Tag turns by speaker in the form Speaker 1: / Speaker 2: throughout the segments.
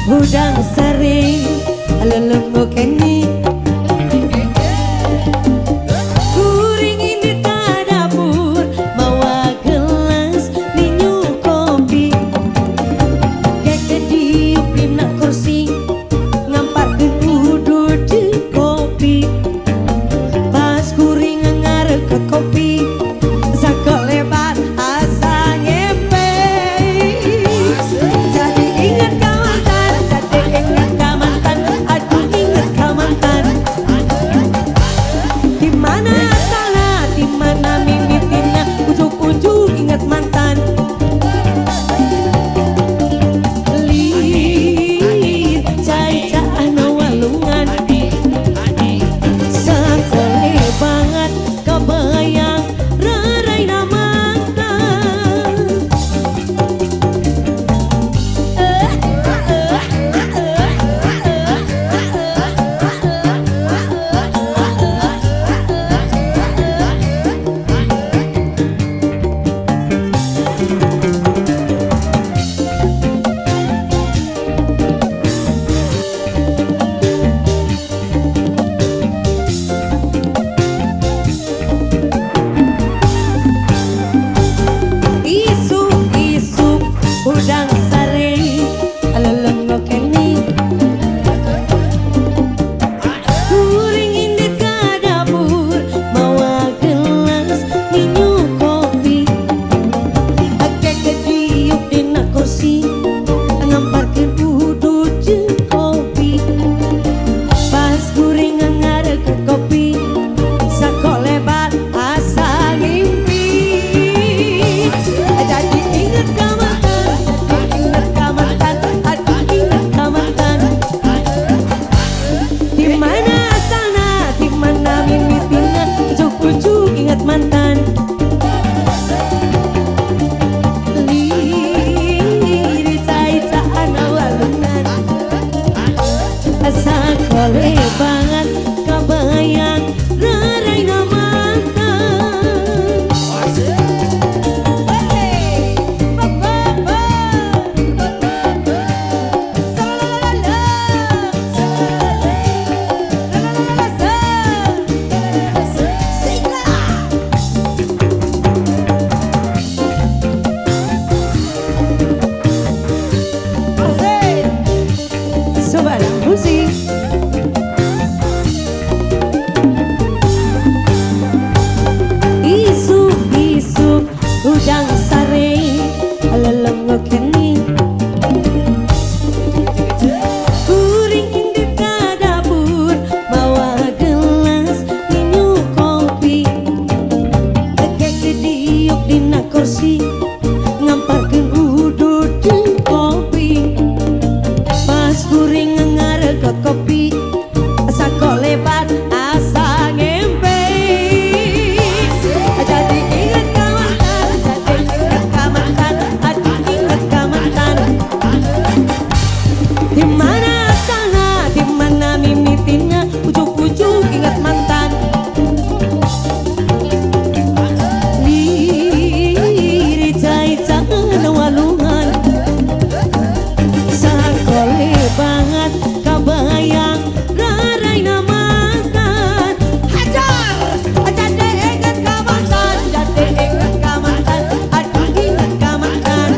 Speaker 1: Udang sare lelembok kene. Kuring ini ka dapur mawa gelas ninyu kopi. Keke diuk dina kursi ngamparkeun udud jeung kopi. Pas kuring ngarekot kopi sakolebat asa ngempe. Jadi inget ka mantan, jadi inget ka mantan, aduh inget ka mantan. Di mana asalna, di mana mimitina, ujug-ujug inget mantan. Lir cai caahna walungan. Sakole banget kebayang raraina mantan. Isuk-isuk udang sare lelengok kene. Kuring indit ka dapur mawa gelas ninyu kopi. Keke diuk dina kursi ngamparkeun udud jeung kopi. Pas kuring ngarekot kopi sakolebat asa mimpi. Jadi inget ka mantan, jadi inget ka mantan, aduh inget ka mantan. Di mana asalna, di mana mimitina, ujug-ujug inget mantan. Lir cai caahna walungan. Sakole banget kabayang raraina mantan. Hey, ba ba ba, ba ba ba. Sa la la la la, sa la la la, la la la la sa, la la la sa. Sigla. Asik. Subana Musik. Isuk-isuk udang sare lelengok kene. Kuring indit ka dapur mawa gelas ninyu kopi. Keke diuk dina kursi ngamparkeun udud jeung kopi. Pas kuring ngarekot kopi sakolebat asa ngempe. Jadi inget ka mantan, jadi inget ka mantan, aduh inget ka mantan. Di mana asalna, di mana mimitina, ujug-ujug inget mantan. Lir cai caahna walungan. Sakole banget kabayang raraina mantan. Hajar, jadi inget ka mantan, jadi inget ka mantan, aduh inget ka mantan.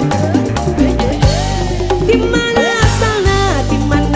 Speaker 1: Di mana asalna, di mana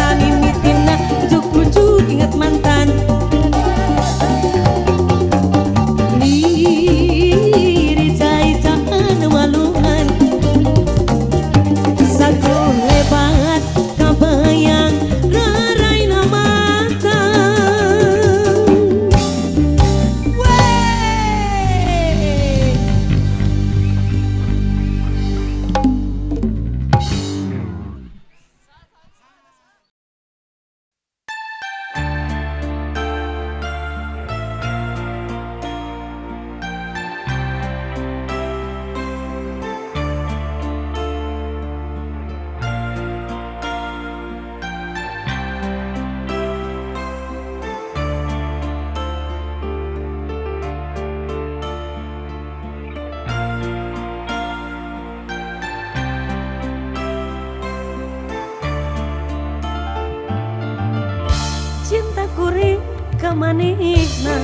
Speaker 1: Kuring ka manehna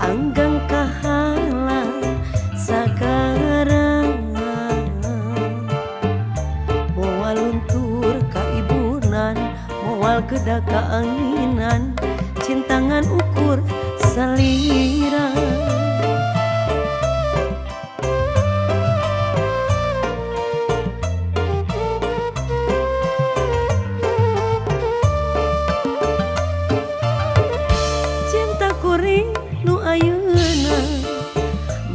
Speaker 1: anggang kahala sagara moal luntur kaibunan moal gedak kaanginan cintangan ukur salira. Cinta kuring nu ayeuna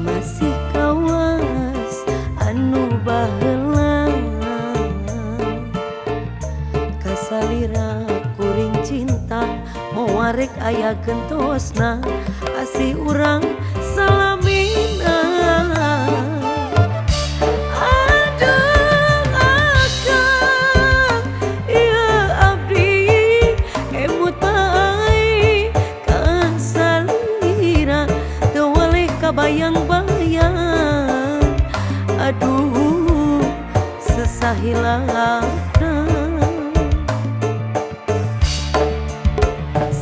Speaker 1: masih kawas anu baheula kasalira kuring cinta moarek aya gentosna asih urang salamina. Aduh akang ieu abdi emut bae kasalira teu waleh kabayang-bayang aduh sesahilapna.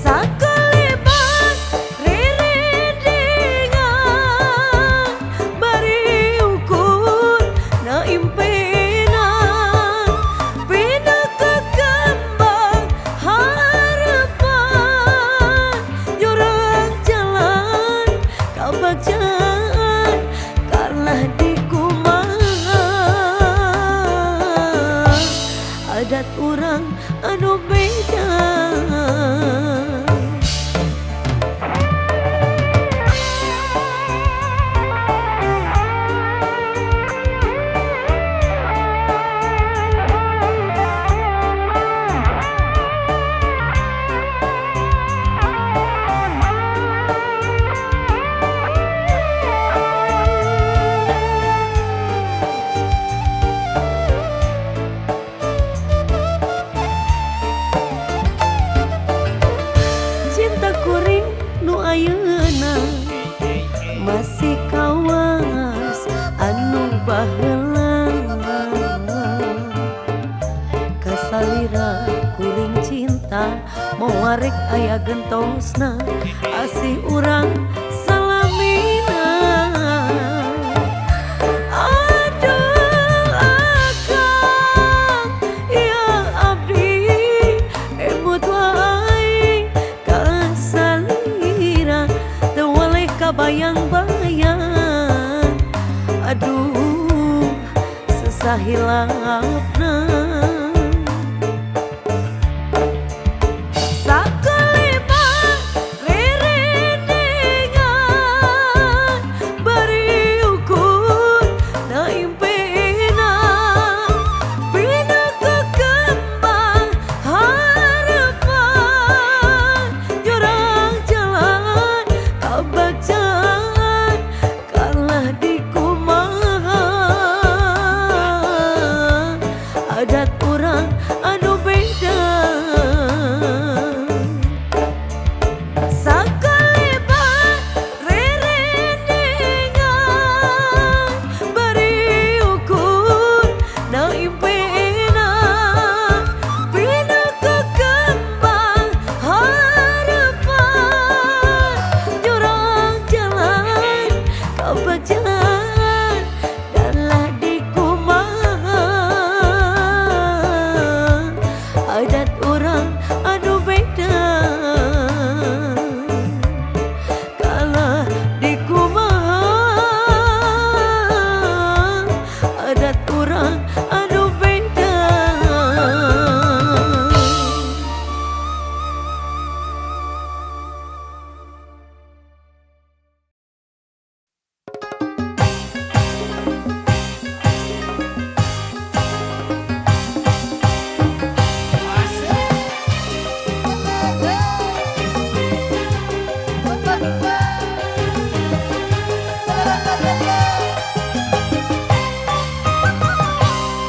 Speaker 1: Sakaliban ririndingan bari ukur na impena pina kekembang harapan jurang jalan kabagjaan kalah dikumaha adat urang anu beda. Cinta kuring nu ayeuna masih kawas anu baheula kasalira kuring cinta moarek aya gentosna asih urang salamina. Aduh akang ieu abdi emut wae kasalira teu waleh kabayang-bayang aduh sesahilapna. Sakaliban ririndingan bari ukur na impena pina kekembang harapan jurang jalan kabagjaan kalah dikumaha adat urang anu beda. Sakaliban ririndingan bari ukur na impena pina kekembang harapan jurang jalan kabagjaan dalah dikumaha adat urang anu beda kalah dikumaha adat urang anu beda.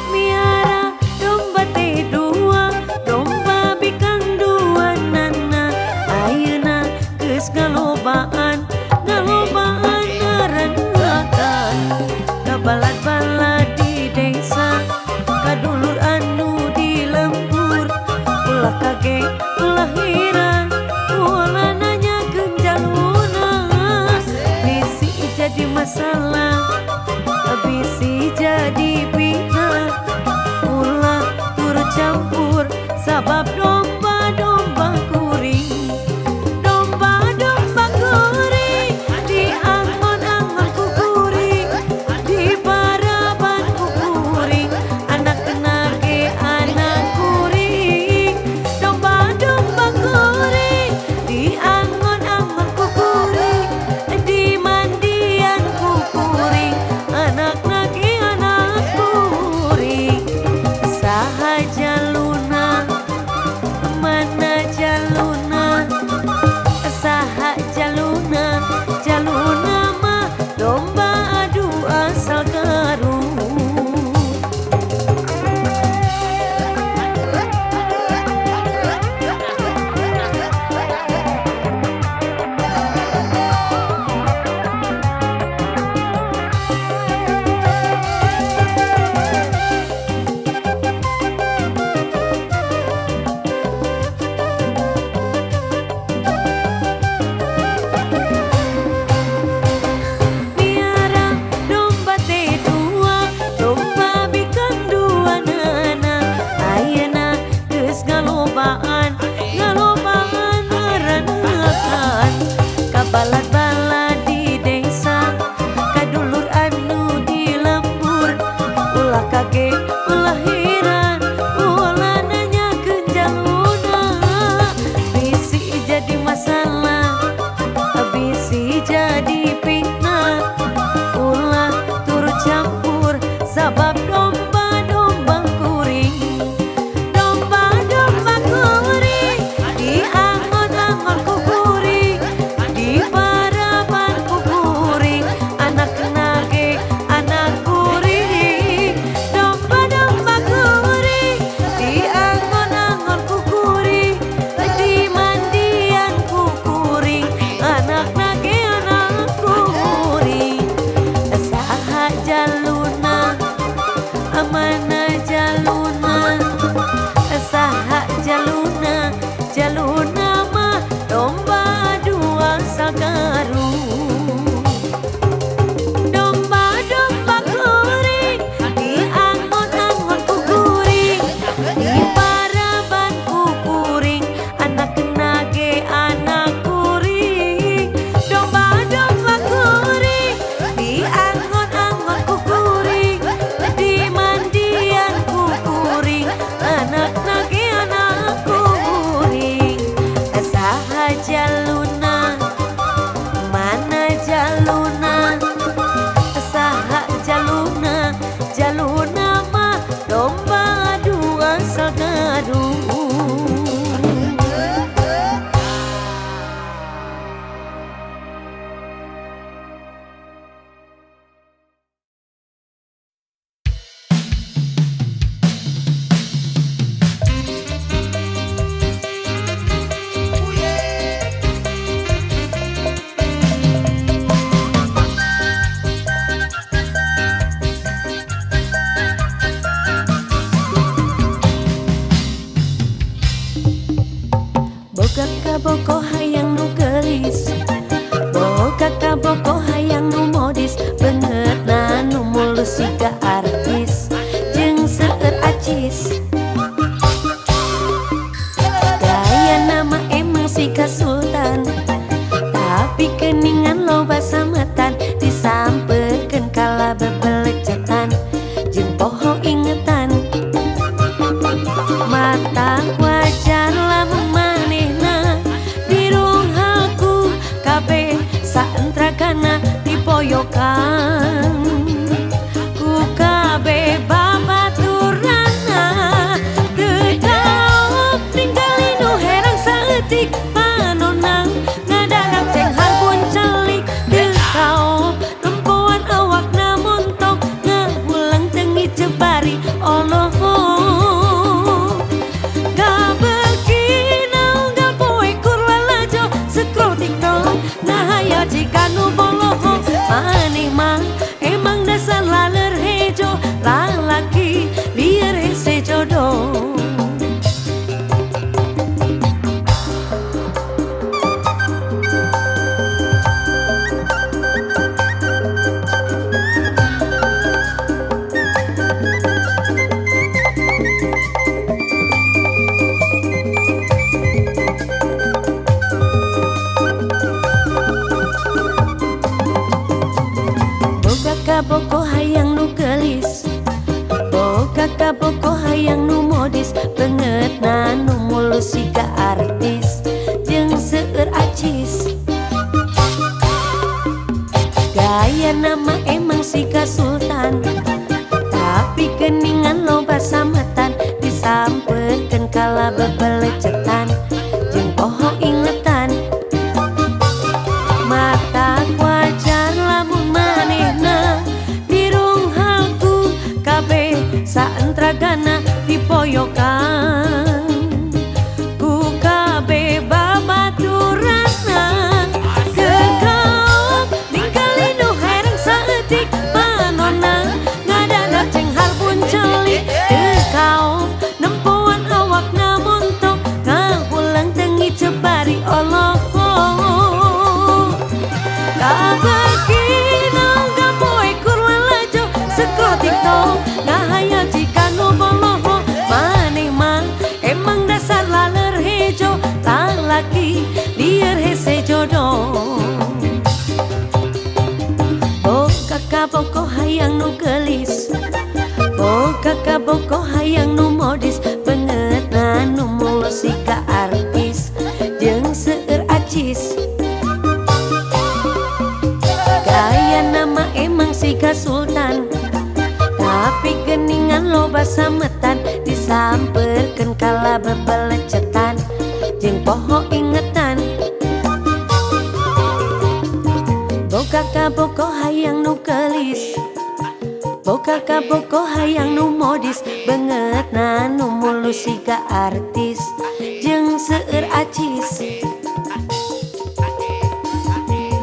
Speaker 1: Miara domba teh dua, domba bikang dua nana. Ayeuna geus ngalobaan, ngalobaan ngarandakan. Kabalad-balad di desa, kadulur anu di lembur. Ulah kaget, ulah heran, Sabab domba-domba kuring, domba-domba kuring, di angon-angon ku kuring, di baraban ku kuring, anak nage anak kuring. Domba-domba kuring, di angon-angon ku kuring, di mandian ku kuring, anak nage anak kuring. Saha jaluna, mana jaluna, saha jaluna, jaluna mah domba adu asal Garut. Miara domba teh dua, domba bikang dua nana. Ayeuna geus ngalobaan, ngalobaan maranakan. Kabalad-balad di desa, kadulur anu di lembur. Ulah kaget, ulah heran, ulah nanyakeun jaluna. Bisi jadi masalah, bisi jadi fitnah. Ulah turut campur sabab domba-domba kuring, domba-domba kuring, di angon-angon ku kuring, di paraban ku kuring, anak nage anak kuring. Domba-domba kuring, di angon-angon ku kuring, di mandian ku kuring, anak nage anak kuring. Saha jaluna, mana jaluna, saha jaluna, jaluna mah domba dua sagarut. Domba-domba kuring, di angon-angon ku kuring, di paraban ku kuring, anak nage anak kuring. Domba-domba kuring, di angon-angon ku kuring, di mandian ku kuring, anak nage anak kuring. Saha jaluna, mana jaluna, saha jaluna, jaluna mah domba dua sagarut. Boga kabogoh hayang nu geulis, boga kabogoh hayang nu modis, beungeutna nu mulus siga artis jeung seueur acis. Gayana mah emang siga sultan, tapi keningan loba sametan, disampeurkeun kala bebelecetan jeung poho ingetan. Mata wajar lamun manehna dirunghaku kabeh saentrakana dipoyokan ku kabeh babaturanna. Teu kaop ningali nu herang saeutik, panonang ngadadak cenghar buncelik. Teu kaop nempoan awakna montok, ngahulang teu bari olohok. Gabeki unggal poe kur lalajo scroll TikTok, ngahayal jika nu bolohong. Maneh mah emang mulus siga artis jeung seueur acis. Gaya nama emang siga sultan, tapi geningan loba sametan, disamperkeun kala bebelecetan jeung poho ingetan. Mata wajar lamun manehna dirunghalku kabeh saentragana dipoyokan ku kabeh babaturanna. Kekau ninggali nu herang saeutik panonna ngadadak cenghar buncelik. Kekau nempoan awakna montok ngahulang teu ngiceup bari olohok. Kabeki gapoe kur lalajo scroll TikTok ngahayal jika nu boloho. Maneh mah emang dasar laler hejo, lalaki lieur hese jodoh. Boga kaboko hayang nu geulis, boga kaboko hayang nu modis, beungeutna nu mulus siga artis jeung seueur acis. Gaya nama emang siga sultan, tapi geningan loba sametan, disamperkeun kala bebelecetan jeung poho ingetan. Boga kaboko hayang nu geulis, boga kaboko hayang nu modis, beungeutna nu mulus siga artis jeung seueur acis.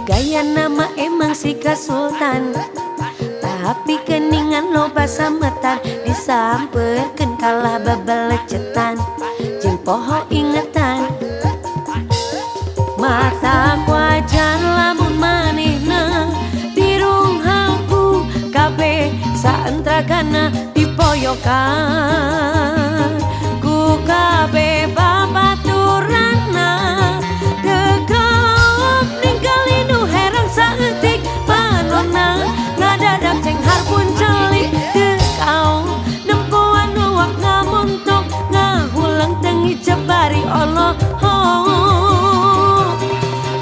Speaker 1: Gaya nama emang siga sultan, tapi geningan loba sametan, disamperkeun kala bebelecetan jeung poho ingetan. Mata wajar lamun manehna dirunghalku kabeh saentragana dipoyokan ku kabeh babaturanna. Kekaup ninggali nu herang saeutik panonna ngadadak cenghar puncelik. Kekaup nempoan awakna montok ngahulang teu ngiceup bari olohok.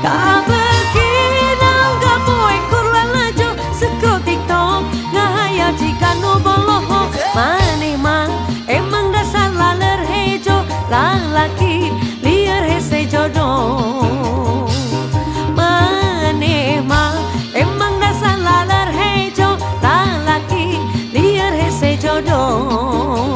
Speaker 1: Kabeki gapoe kur lalajo scroll TikTok ngahayal jika nu boloho. Maneh mah emang dasar laler hejo, lalaki lieur hese jodoh. Maneh mah emang dasar laler hejo, lalaki lieur hese jodoh.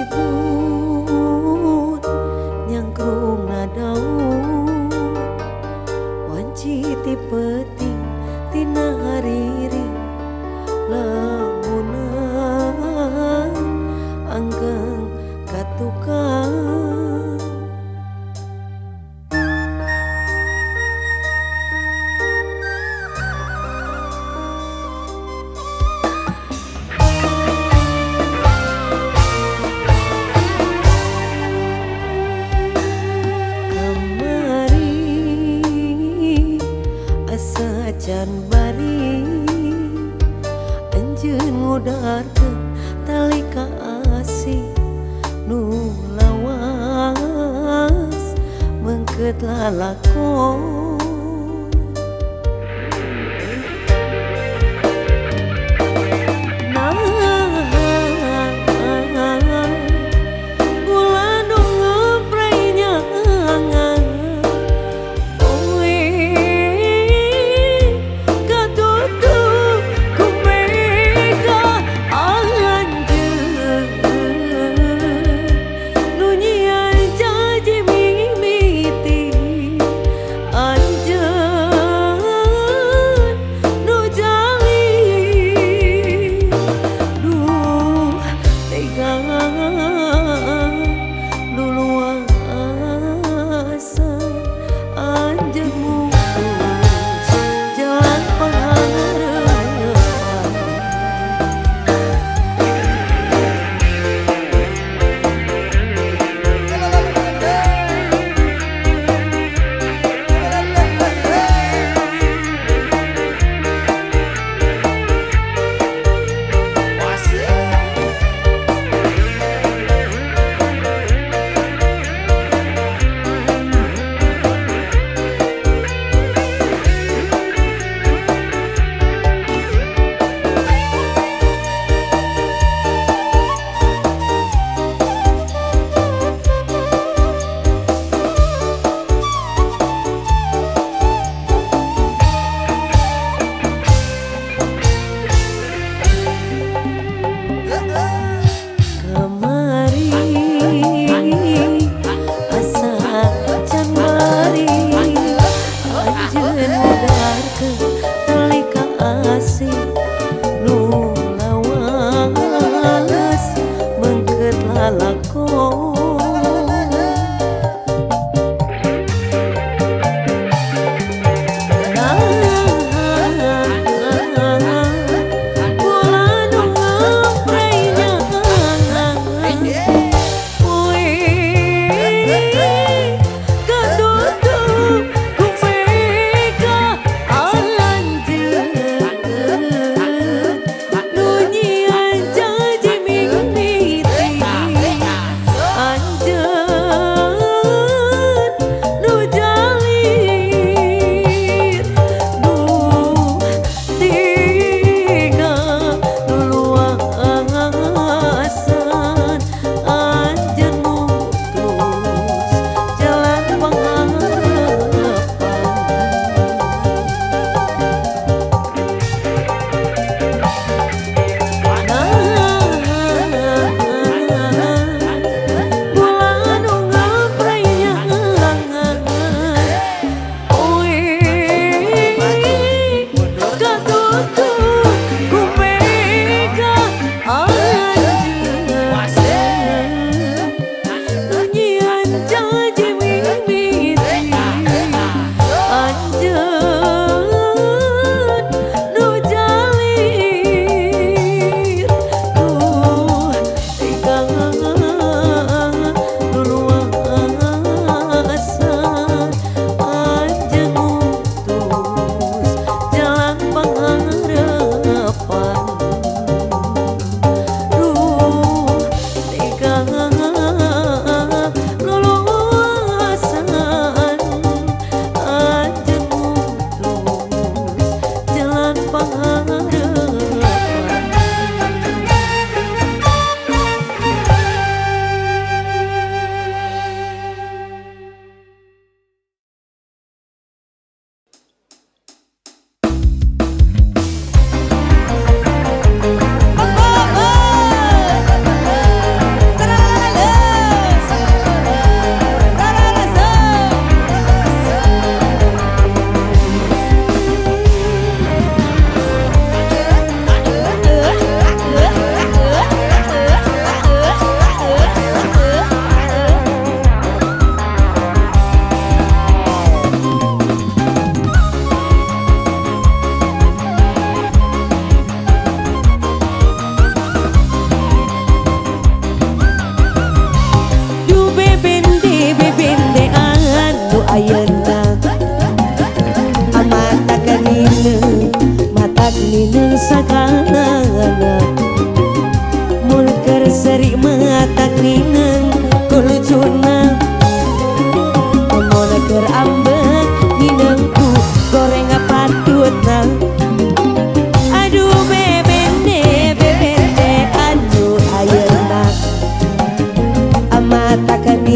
Speaker 1: Ciibut nyangkrungna daun, wanci ti peuting tina hariri, lamunan anggeung ka tukang. Kamari asa can bari anjeun ngudarkeun tali kaasih nu lawas meungkeut lalakon.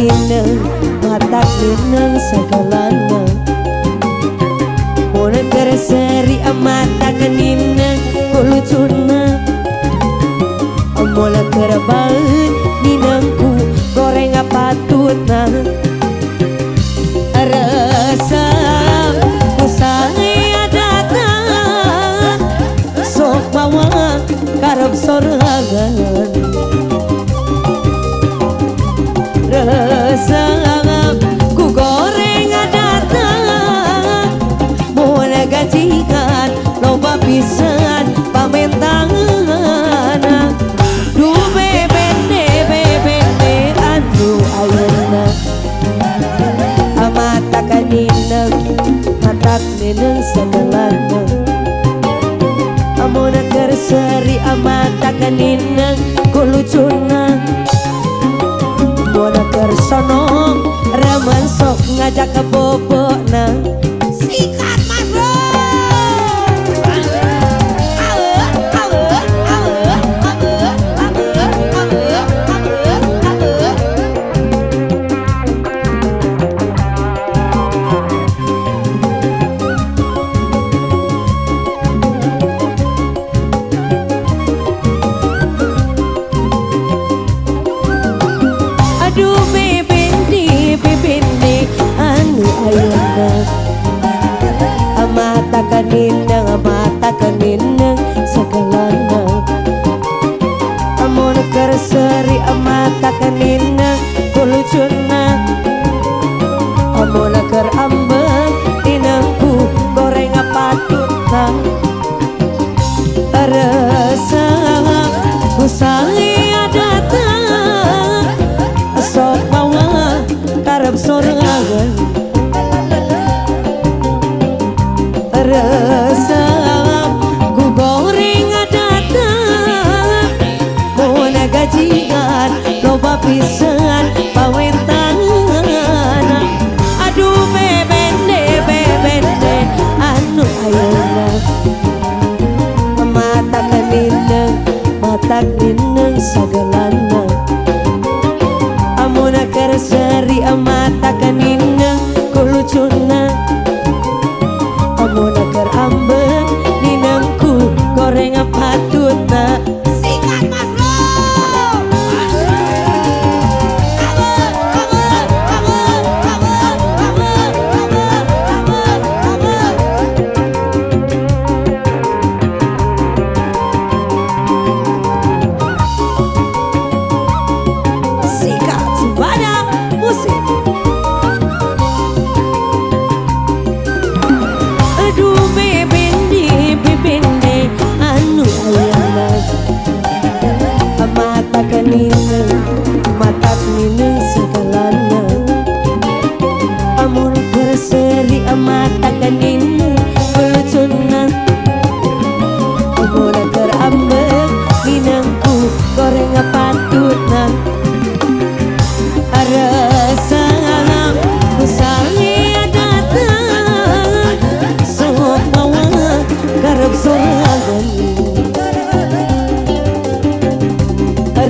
Speaker 1: kanineng mata nineng sagalana mun keur seri mata kanineng ku lucuna mun keur baeun ninengku goreng patutna resep ku saya datang sok mawa karep sorangan resep ku goreng datang mun gajikan loba pisan pamentangan du bebende bebende anu ayeuna mata kanineng mata nineng sagalana amun keur seri mata kanineng ku lucuna mun keur sono remen sok ngajak ke bobona
Speaker 2: Sikat Mas Bro. Awe awe awe awe awe awe awe awe.
Speaker 1: Aduh bebende bebende anu ayeuna mata kanineng sagalana amun keur seri mata kanineng ku lucuna amun keur ambek inengku goreng patutna resep ku saya datang sok mawa karep sorangan resep ku goreng datang mun gajian loba pisan pawentangan aduh bebende bebende anu ayeuna mata kanineng sagalana amun keur seri mata kanineng ku lucuna amun keur ambek ninengku goreng patutna
Speaker 2: Sikat Mas Bro. Awe awe awe awe awe awe awe awe.
Speaker 1: Sikat Sumbadak musik. Aduh bebende bebende anu ayeuna mata kanineng sagalana amun keur seri mata kanineng ku lucuna amun keur ambek minangku goreng patutna resep ku saya datang sok mawa karep sorangan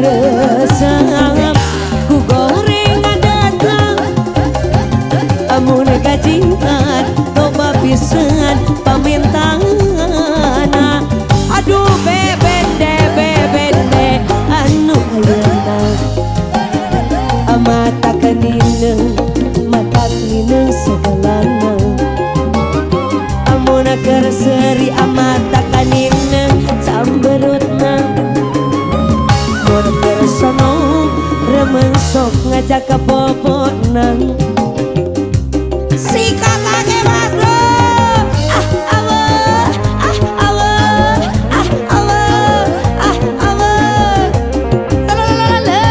Speaker 1: resep ku goreng datang amun gajian loba pisan pamintangan aduh bebende bebende anu ayeuna mata kanineng sagalana amun keur seri mata kanineng samberutna mun keur sono remen sok ngajak ka bobona
Speaker 2: Sikat lagi Mas Bro. Ah awe ah awe ah awe ah awe. Lalalala.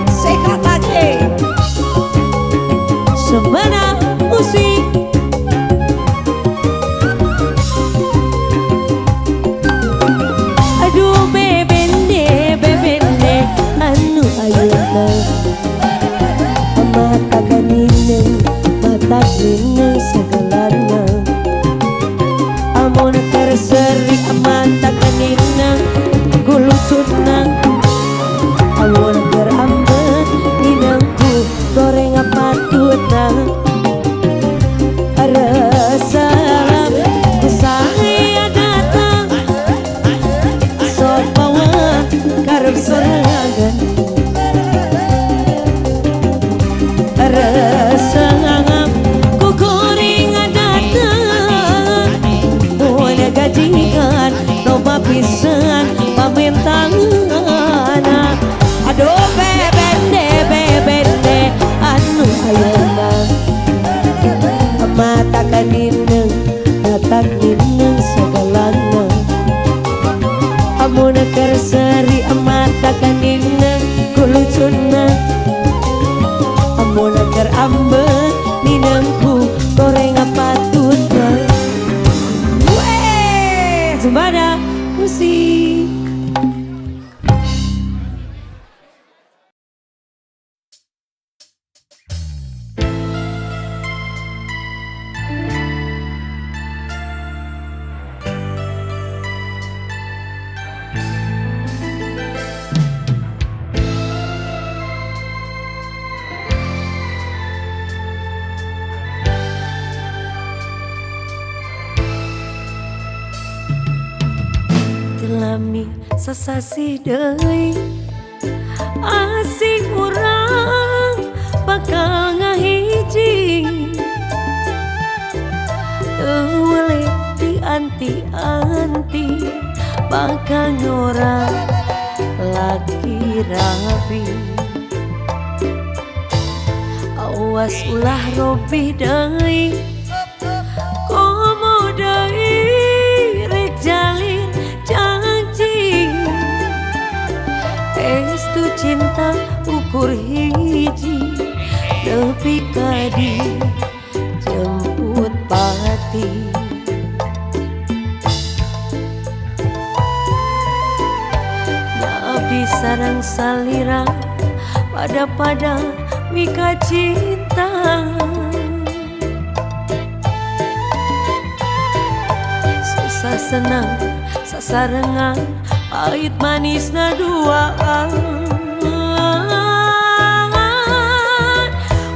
Speaker 2: Sikat lagi.
Speaker 1: Sumbadak musik. Aduh bebende bebende anu ayeuna
Speaker 2: sasasih deui asing urang bakal ngahiji teu weleh dianti-anti bakal nyora laki rabi. Awas ulah robih deui komo deui rek jalin janji estu cinta ukur hiji nepi ka dijemput pati. Abdi sareng salira pada-pada mika cinta susah senang sasarengan pahit manisna duaan.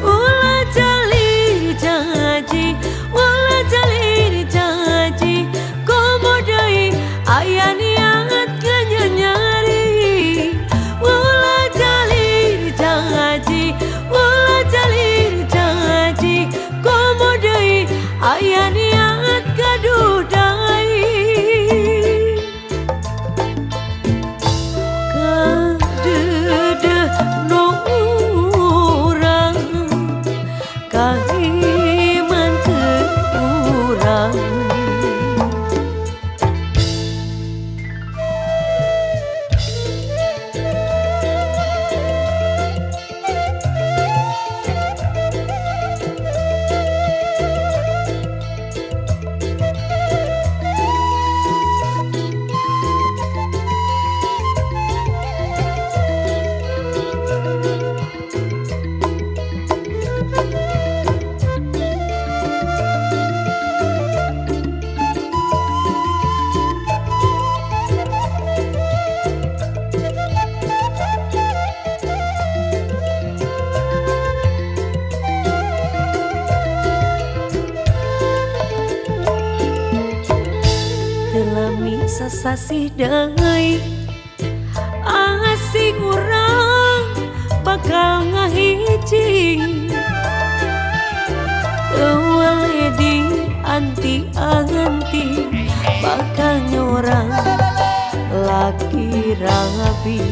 Speaker 2: Ulah jalir janji, ulah jalir janji, komo deui aya niat nyari. Ulah jalir janji, ulah jalir janji, komo deui aya niat gaduh deui. Kadeudeuh nu urang kahiman keur urang. Lami sasasih deui asing urang bakal ngahiji teu weleh dianti-anti bakal nyorang laki rabi.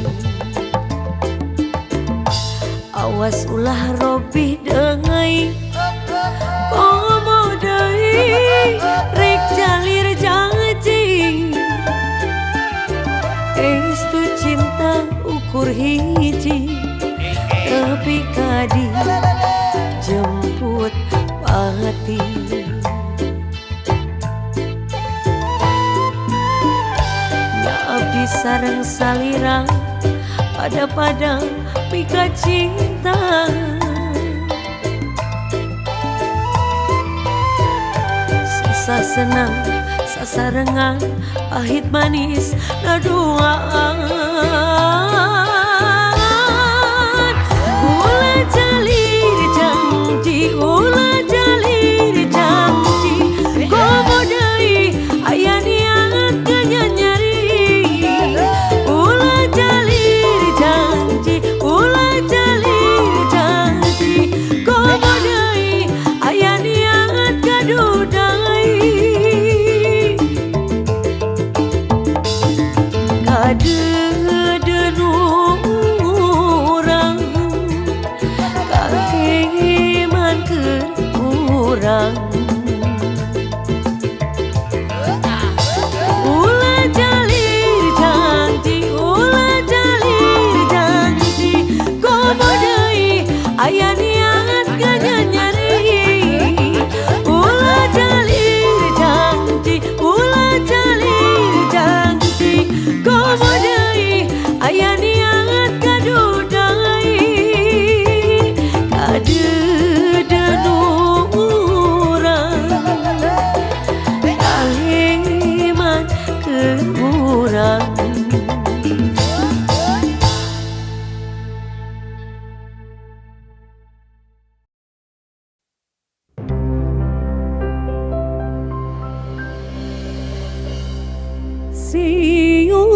Speaker 2: Awas ulah robih deui komo deui rek jalir janji estu cinta ukur hiji tepi ka dijemput pati. Nya abdi sareng salira pada-pada mika cinta susah senang sasarengan pahit manis naduaan. Ulah jalir janji, ulah jalir janji, komo deui aya niat nyari. Ulah jalir janji, ulah jalir janji, komo deui aya niat gaduh deui. Kadeudeuh nu urang kahiman keur urang. Ulah jalir janji, ulah jalir janji, komo deui aya niat nyari. Ulah jalir janji, ulah jalir janji, komo deui aya niat gaduh deui. Kadeudeuh nu urang kahiman keur urang. Siung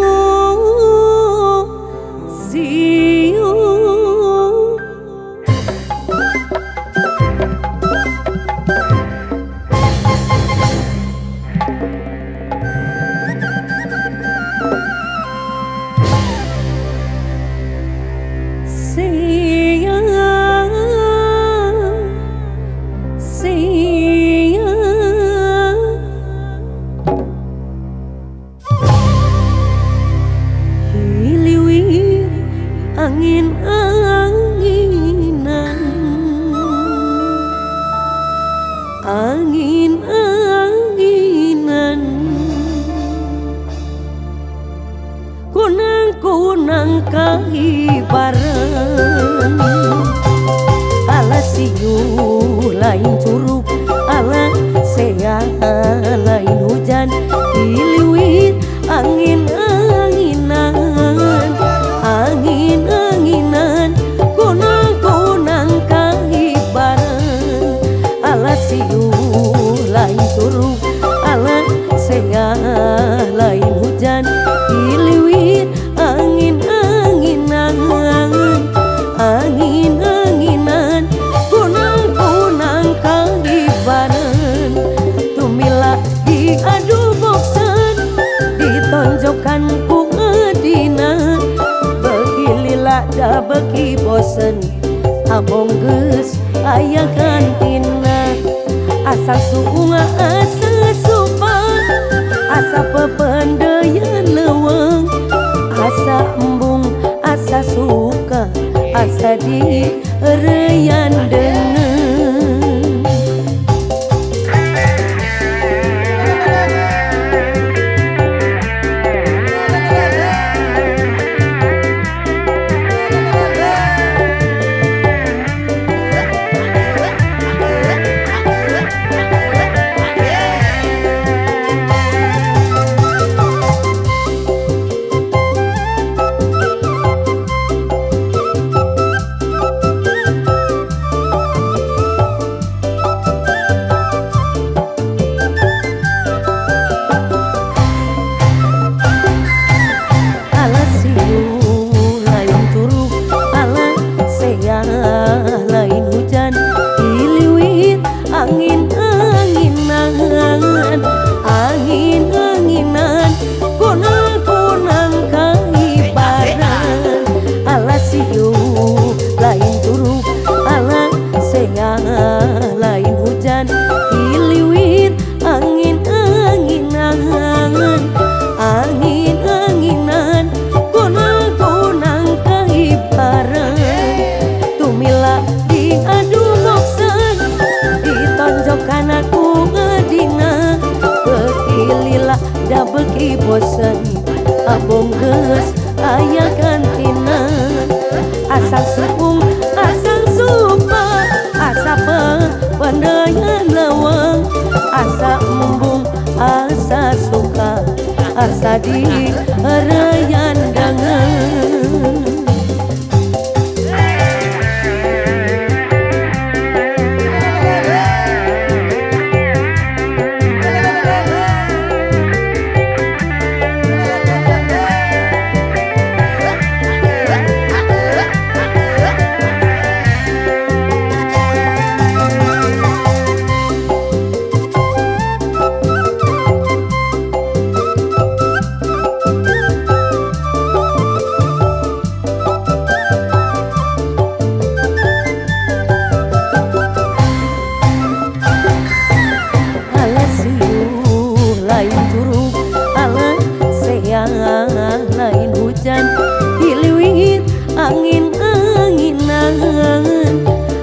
Speaker 2: beki bosen abong geus aya gantina. Asa suunga asa supa asa pependeyan leuweung asa embung asa suka asa di reuyan deungeun. Beki bosen abong geus aya gantina. Asal suung asal supa asa pependeyan leuweung asa embung asa suka asa di reuyan deungeun.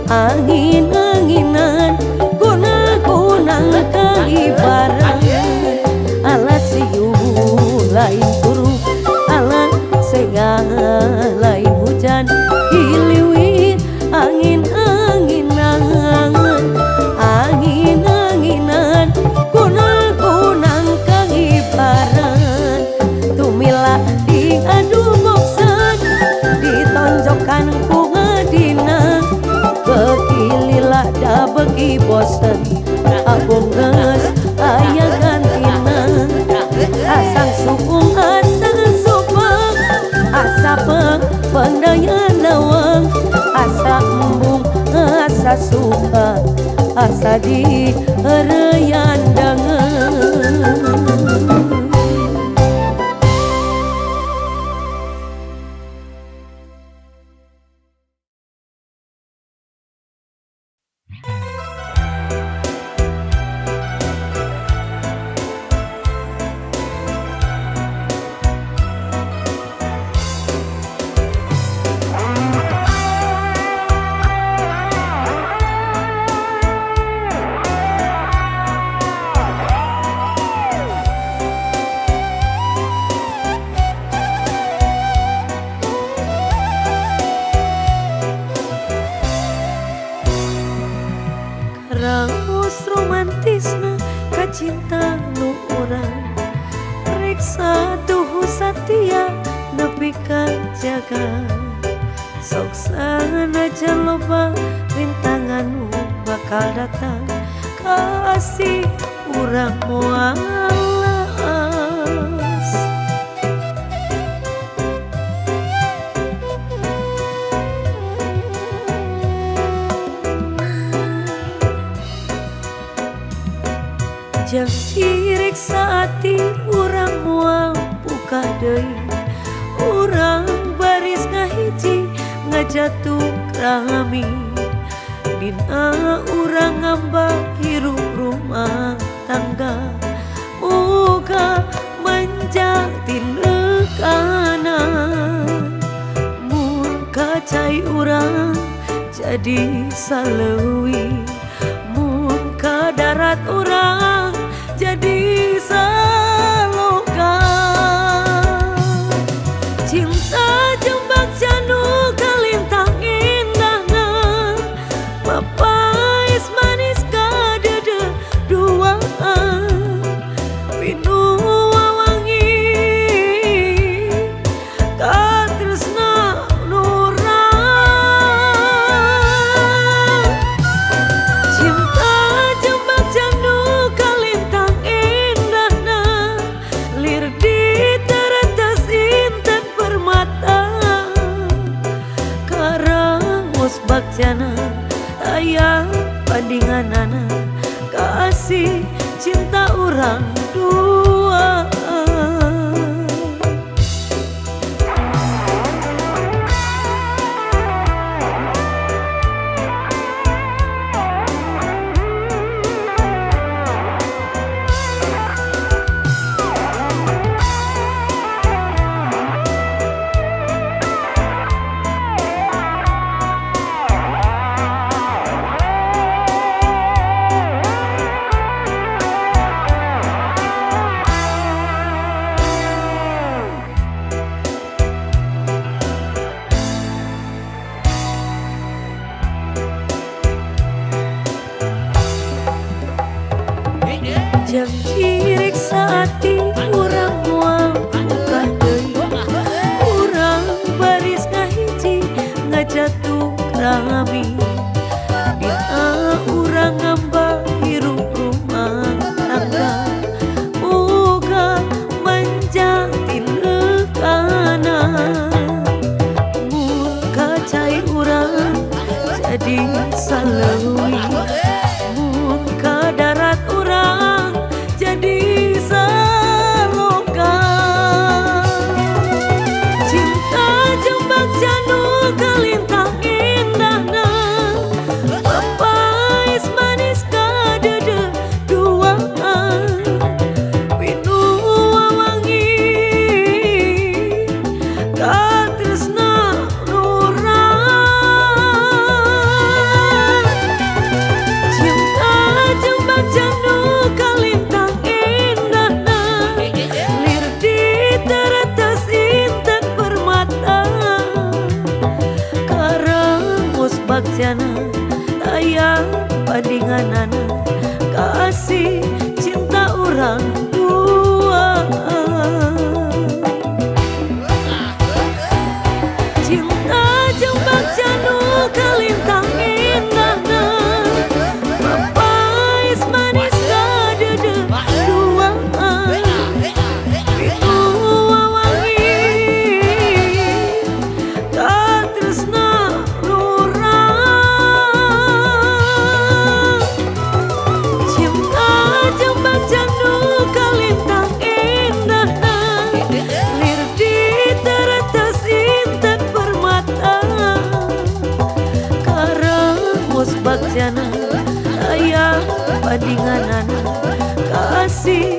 Speaker 2: Angin-anginan guna-gunang kaibaran. Alas siu lain turuk alas sega lain hujan hiliwir angin-anginan angin-anginan guna-gunang kaibaran. Tumila diadu boksan ditonjokkan ku ngadina beki lila da beki bosen abong geus aya gantina. Asang suung asang supa asa pependeyan leuweung asa embung asa suka asa di reuyan deungeun. Cinta nu urang riksa tuhu satia nepi ka jaga sok sanajan loba rintangan nu bakal datang kasih urang moal leas. Janji riksa ati urang moal buka deui urang baris ngahiji ngajatuh rami dina urang ngambah hirup rumah tangga muga menjang tinekana mun kacai urang jadi saleuwi mun ka darat urang jadi saloka cinta jeung bagja nu kalintang indahna mapais manis kadeudeung duaan pinu wawangi katresna nurang cinta jeung bagja nu kalintang indahna lir diteretes intan permata karangos bagjana aya bandinganana kasih cinta urang dua. Janji rek saati urang moal buka deui urang baris ngahiji ngajatuh rami dina urang ngambah hirup rumah tangga muga manjang tinekana mun kacai urang jadi saleuwi mun ka darat urang jadi saloka cinta jeung bagja nu kalintang indahna mapais manis kadeudeung duaan pinu wawangi katresna nurang cinta jeung bagja nu kalintang indahna lir diteretes intan permata karangos bagjana aya bandinganana kasih cinta urang dua cinta jeung bagja nu kalintang indahna mapais manis kadeudeung duaan pinu wawangi katresna nurang cinta jeung bagja nu kalintang indahna lir diteretes intan permata karangos bagjana aya bandinganana kasih.